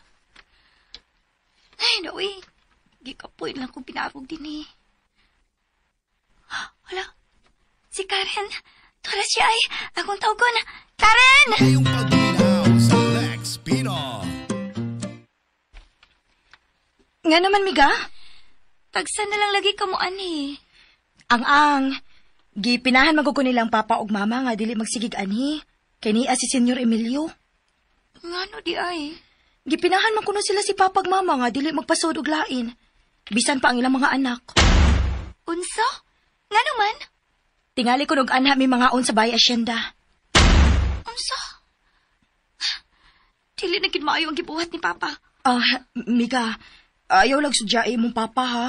Ay, naoy. Gikapoy lang kong pinarog din eh. Wala. Si Karen. Tula siya ay. Akong tawgon. Karen! Ngayong pagminaw sa Lex Pino. Nga naman, miga? Tagsa na lang lagi ka mo, ani. Ang-ang. Gipinahan magugo nilang papa ug mama nga dili magsigig anhi. Kay niya si Senyor Emilio. Ngano di ay? Gipinahan man kuno sila si papa ug mama nga dili magpasod og lain. Bisan pa ang ilang mga anak. Unsa? Ngano man? Tingali kuno og anha mi mga on sa Bay Hacienda. Unsa? Dili na gid maayo ang gibuhat ni papa. Miga, ayaw lang sudyae imong papa ha.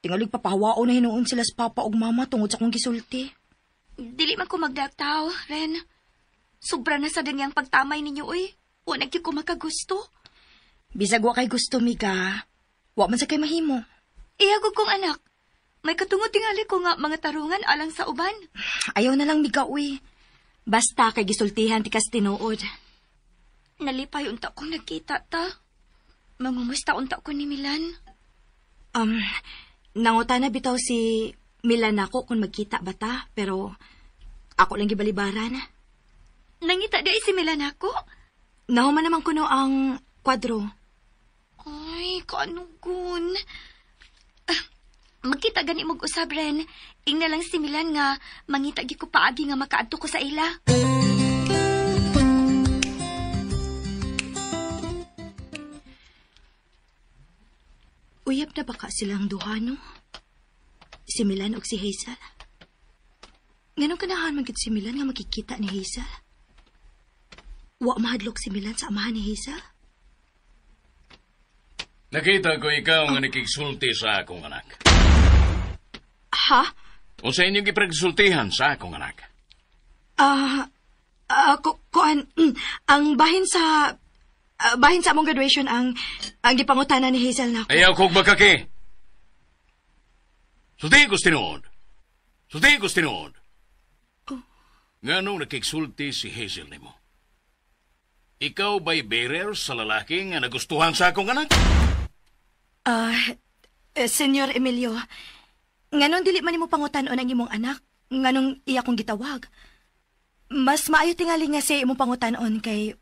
Tingalig papahawaon na hinuon sila sa papa ug mama tungod sa akong gisulti. Dili man ko magdaktaw, Ren. Sobra na sa danyang pagtamay ninyo, uy. Wa na gyud ko makagusto. Bisag wa kay gusto, Miga. Wa man sa kay mahimo. Iyagog kong anak. May katungod tingali ko nga mga tarungan alang sa uban. Ayaw na lang, Miga, uy. Basta kay gisultihan tikas tinuod. Nalipay unta kong nagkita ta. Mangumusta unta ko ni Milan. Nanguta na bitaw si Milan nako kung magkita ba ta, pero ako lang gibalibaran. Nangita di ay si Milan ako? Nahuman naman kuno ang kwadro. Ay, kaanugon. Magkita gani mag-usab, Ren. Ingna lang si Milan nga mangita gi ko paagi nga makaadto ko sa ila. Uyab na baka silang duha, no? Si Milan og si Hazel. Nganong kanahan man gid si Milan nga makikita ni Hazel? Wa mahadlok si Milan sa amahan ni Hazel? Nakita ko ikaw nga nakigsulti sa akong anak. Ha? O sa inyong gipagsultihan sa akong anak? Kuan, ang bahin sa among graduation ang gipangutana ni Hazel nako. Ayaw kog bakaki. Sulti ko tinuod. Sulti ko tinuod. Oh. Nganong nakigsulti si Hazel nimo? Ikaw ba'y bearer sa lalaki nga nagustuhan sa akong anak? Senyor Emilio, nganong dili man nimo pangutan-on ang imong anak, nganong iya kong gitawag? Mas maayo tingali nga siya imong pangutan-on kay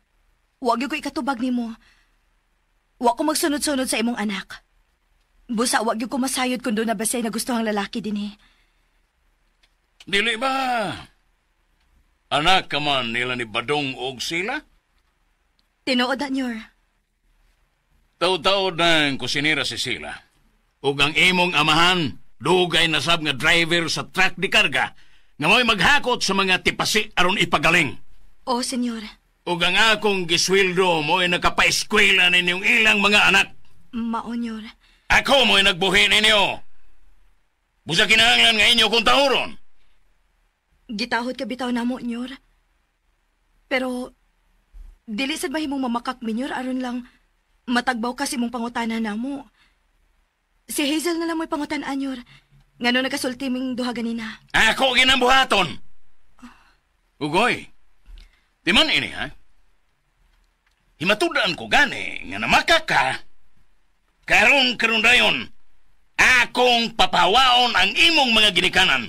wa gyud ko ikatubag nimo. Wa ko magsunod-sunod sa imong anak. Busa wa gyud ko masayod kun doon na ba siya nagustuhang lalaki dinhi. Dili ba? Anak ka man nila ni Badong og sila? Tinuod na, Nyor. Taw-taod ng kusinera si Sila. Ug ang imong amahan, dugay nasab nga driver sa truck di karga, nga mo'y maghakot sa mga tipasi aron ipagaling. Oo, senyor. Ug ang akong gisweldo mo'y nakapaeskwela ninyong ilang mga anak. Mao, Nyor. Ako mo'y nagbuhi ninyo. Busa kinahanglan nga inyo kung tahuron. Gitahod ka bitaw namo, Nyor. Pero dili sad mahimong mamakak minyor aron lang matagbaw kasi mong pangutana namo. Si Hazel na lang mo'y pangutan-an, Nyor. Ngano nakasulti ming duha ganina. Ako ginambuhaton. Ugoy, di man ini ha? Himatudan ko gani nga namakak ka. Karon karon dayon, akong papawaon ang imong mga ginikanan.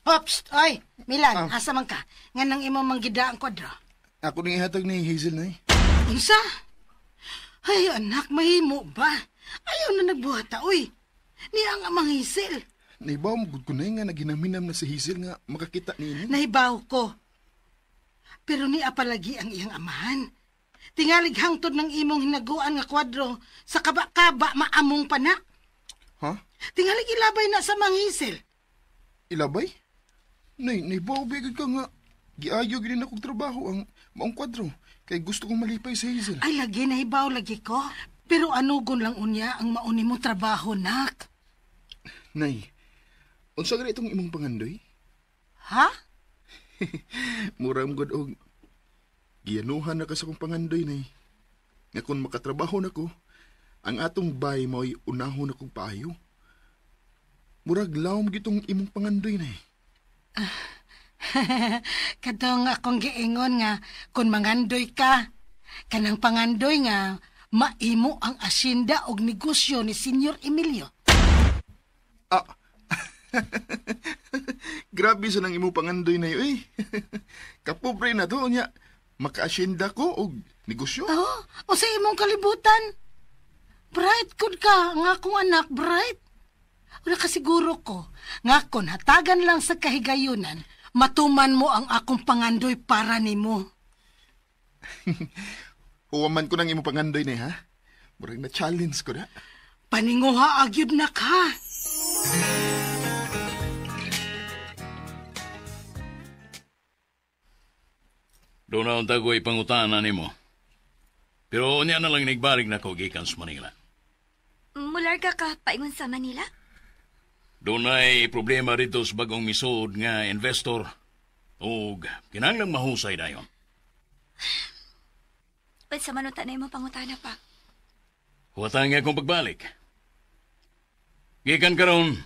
Pops, oy, Milan, asa man ka? Nga nang imong manggida ang kwadro. Ako ning ihatag ni Hazel nay. Unsa? Ay, anak, mahimo ba? Ayaw na nagbuhata, oy. Niya ang amang Hazel. Naibaw mo gud ko nay nga naginaminam na si Hazel nga makakita niini. Nahibaw ko. Pero niya palagi ang iyang amahan. Tingalig hangtod ng imong hinaguan nga kwadro sa kaba-kaba maamong pa na. Ha? Tingalig ilabay na sa mang Hazel. Ilabay? Nay, naibaw bigod ka nga. Giayo gid na kog trabaho ang maong kwadro. Kay gusto kong malipay sa Hazel. Ay, lagi, nahibaw lagi ko. Pero anugon lang unya ang mauni mo trabaho, nak. Nay, unsa gani itong imong pangandoy? Ha? Mura mo gud og giyanuhan na ka sa kong pangandoy, nay. Nga kung makatrabaho na ko, ang atong bay mao'y unahon akong paayo. Murag lawom gitong imong pangandoy, nay. Kadong akong giingon nga kung mangandoy ka, kanang pangandoy nga maimo ang asyenda og negosyo ni Senyor Emilio. Ah. Grabe sa nang imo pangandoy na yun, eh. Kapobre na to niya. Maka-asyenda ko og negosyo. Oh, o sa imong kalibutan. Bright kun ka, nga akong anak, bright. Wala kasiguro ko, nga kon hatagan lang sa kahigayunan, matuman mo ang akong pangandoy para nimo. Huwaman ko nang imong pangandoy na, ha? Murag na challenge ko na. Paninguha agyud na ka. Doon na ang tagoy pangutana nimo. Pero niya na lang nigbalig na ko gikan sa Manila. Mularga ka paingon sa Manila? Doon ay problema rito sa bagong misod nga investor. Og kinahanglang mahusay dayon. Ba't sa manuta na imong pangutana pa? Huwatan nga akong pagbalik. Gikan karon,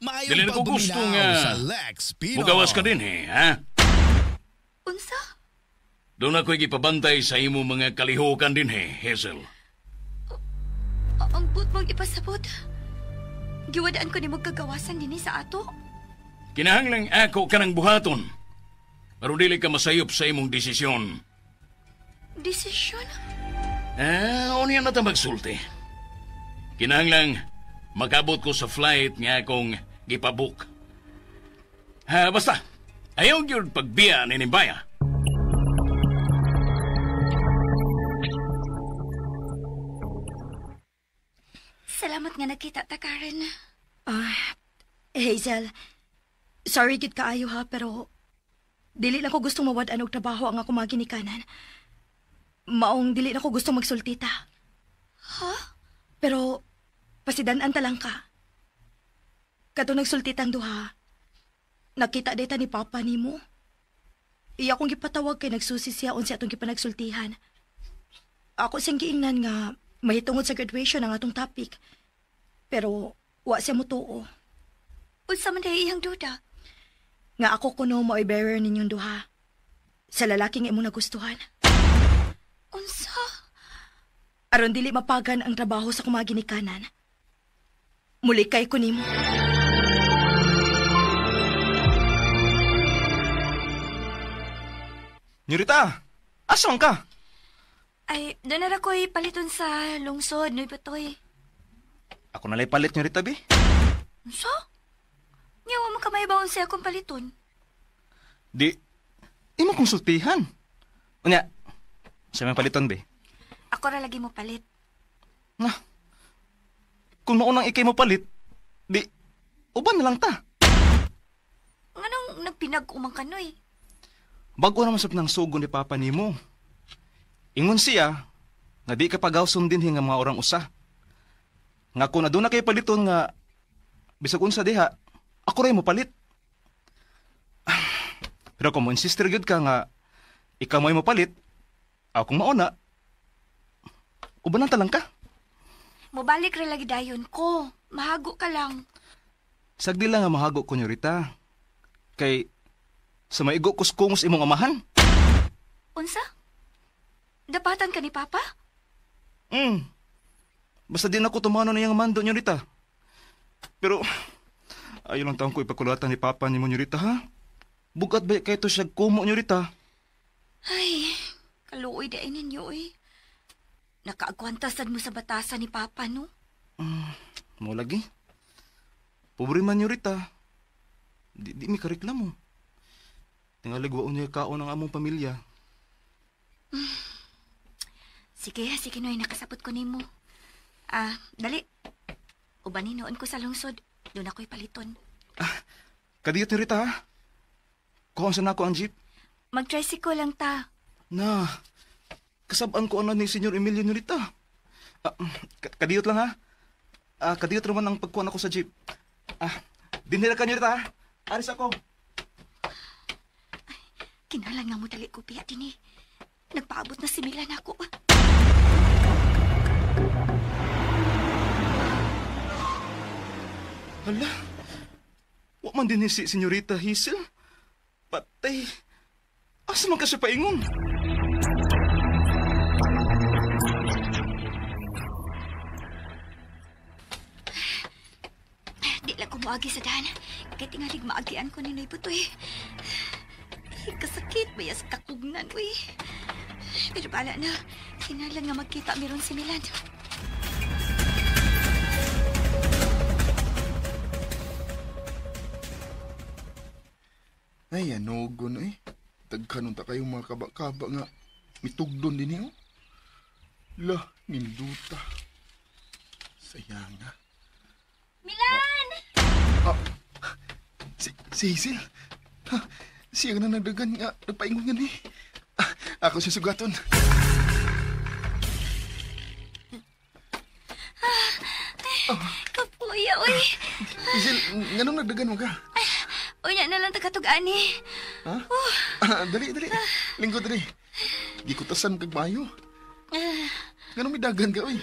Maayong dili na ko gusto pagduminaw nga sa Lex Pino. mugawas ka din eh, ha? Unsa? Doon ako'y gipabantay sa imo mga kalihukan din eh, Hazel. Ang but mong ipasabot. Giwadaan ko ni mo kagawasan dinhi sa ato. Kinahanglang ako kanang buhaton. Pero dili ka masayop sa imong desisyon. Desisyon? Ah, unya na ta magsulti. Kinahanglang makabot ko sa flight nga akong gipabook. Ha, basta, ayaw gyud pagbiya ni Nimbaya. Salamat nga nakita ta, Karen. Hazel, Sorry gid kaayo ha, pero dili lang ko gustong mawad-an og trabaho ang akong mga ginikanan. Maong dili na ko gustong magsultita. Ha? Pero pasidan-an ta lang ka. Kato nagsultitang duha, nakita data ni Papa nimo. Iya akong gipatawag kay nagsusi siya unsa atong gipanagsultihan. Ako siyang giingnan nga mahitungod sa graduation ang atong topic. Pero wa siya motuo. Unsa man diay iyang duda? Nga ako kuno mao'y bearer ninyong duha. Sa lalaking imong nagustuhan. Unsa? Aron dili mapagan ang trabaho sa akong mga ginikanan. Muli kay ko nimo. Nyorita, asa man ka? Ay, doon na ko'y paliton sa lungsod, Noy Butoy. Ako nalay palit, Nyorita, bi. Unsa? Nga, wa man ka mahibaon siya akong paliton. Di, imo kong sultihan. Unya, sa may paliton, bi. Ako ra lagi mo palit. Na, kung maunang ikay mo palit, di, uban na lang ta. Nganong nagpinag-umang ka, Noy? Bago naman sab ng sugo ni Papa nimo. Ingon siya, nga di ka pagawson din nga mga orang usa. Nga kung aduna kay paliton nga, bisag unsa diha, ako ray mo palit. Pero kung mo insister gyud ka nga, ikaw mo'y mopalit, akong mauna, ubanan ta lang ka. Mobalik ra lagi dayon ko. Mahago ka lang. Sagdi lang nga mahago ko, Nyorita. Kay, sa maigo kuskungos imong amahan. Unsa? Dapatan ka ni Papa? Basta di na ko tumano na iyang mando, Nyorita. Pero, ayaw lang taong ko ipakulatan ni Papa ni mo, Nyorita, ha? Bugat ba kayo to siya kumo, Nyorita? Ay, kaluoy da ninyo, eh. Nakaagwantasad mo sa batasan ni Papa, no? Mo lagi. Pobre man, Nyorita. Di mi kareklamo. Tingalig waon niya kaon ang among pamilya. Sige, sige, Noy. Nakasapot ko nimo. Ah, dali. Ubanin noon ko sa lungsod. Doon ako'y paliton. Ah, kadiyot ni Rita, ha? Kuhaan sa nako ang jeep. Mag-tricycle lang ta. Na, kasabaan ko ano ni Senyor Emilio ni Rita. Ah, kadiyot lang, ha? Ah, kadiyot naman ang pagkuhan ako sa jeep. Ah, dinhira ka niyo, Rita, ha? Aris ako. Ay, kinahanglan nga mo dali ko, Pia, dini. Nagpaabot na si Milan ako. Hala, wa man din si Senyorita Hazel. Patay. Asa man ka siya paingon? Di lang ko moagi sa daan. Kay tingalig maagian ko ni Noy Butoy. Kasakit, bayas kakugnan, uy. Pero bala na, kinahanglan nga magkita meron si Milan. Ay, ano, gun, eh. Tagkanon ta kayong mga kaba-kaba nga. Mitugdon din niyo. La, ninduta. Sayang, ha. Milan! Ah, si Hazel. Ha, siya nga nagdagan nga. Nagpaingon nga ni. Ah, ako siya sugaton. Kapuya, uy. Hazel, nganong nagdagan mo ka? Ay, unya na lang tagatug-ani. Ha? Oh. Ah, dali, dali. Linggo, dali. Gikutasan kag maayo. Nganong midagan ka, uy?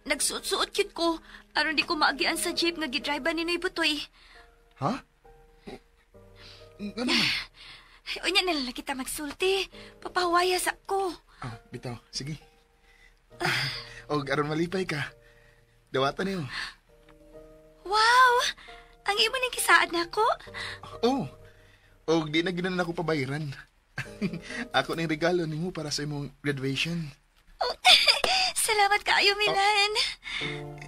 Nagsuot-suot cute ko. Aron di ko maagian sa jeep nga gidrive ni Noy Butoy. Ha? Ngano man? Unya na lang kita magsulti. Papahuwaya sa ko. Ah, bitaw. Sige. Og aron malipay ka. Dawatan niyo. Wow! Ang imo ning kisaad nako. Oh. Og di na ginan ako pabayaran. Ako ning regalo nimo para sa imong graduation. Oh, salamat kaayo, Milan. Oh,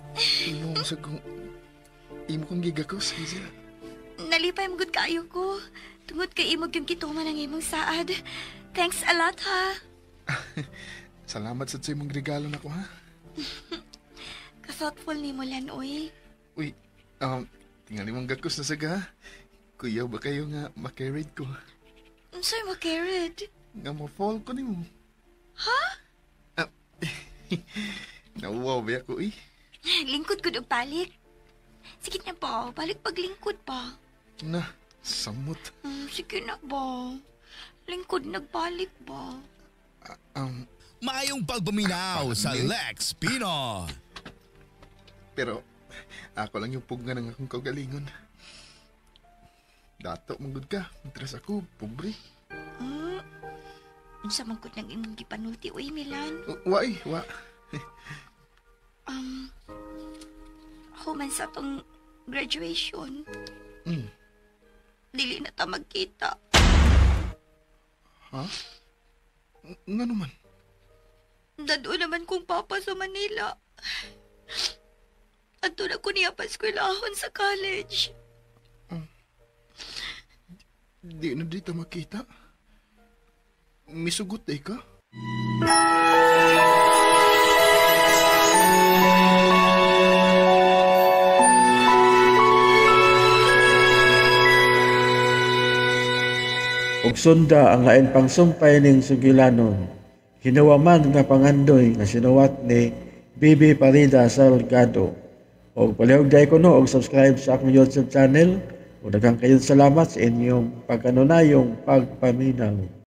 imo sa kong imo kong gigakos, Hazel. Nalipay mo gud kaayo ko. Tungod kay imo gyud gituman ang imong saad. Thanks a lot, ha. Salamat sa imong regalo nako, ha. Ka-thoughtful nimo lan, oy. Uy, tingali mong gakos na saga, ha. Kuyaw ba kayo nga makarried ko? Unsay makarried? Nga mo-fall ko nimo. Ha? Ah, nauwaw ba ako eh? Lingkod gud og balik. Sige na ba, balik paglingkod pa. Na, samot. Sige na ba? Lingkod nagbalik ba? Maayong pagpaminaw sa Lex Pino. Pero ako lang yung pugna ng akong kaugalingon. Dato, manggod ka. Matras ako, pobre. Unsa man gud nang imong gipanulti, uy, Milan? Wa eh, wa. Human sa tong graduation. Dili na ta magkita. Ha? Nga naman? Dado naman kong papa sa Manila. Adto na ko niya paskwelahon sa college. Di na dito makita. Misugot eh ka? Ug sunda ang lain pang sumpay ning sugilanon. Hinuwaman nga pangandoy nga sinuwat ni Bibi Parida Salgado. Og palihog dai ko no og subscribe sa akong YouTube channel. Ug daghang kayong salamat sa inyong pagkanunayong pagpaminaw.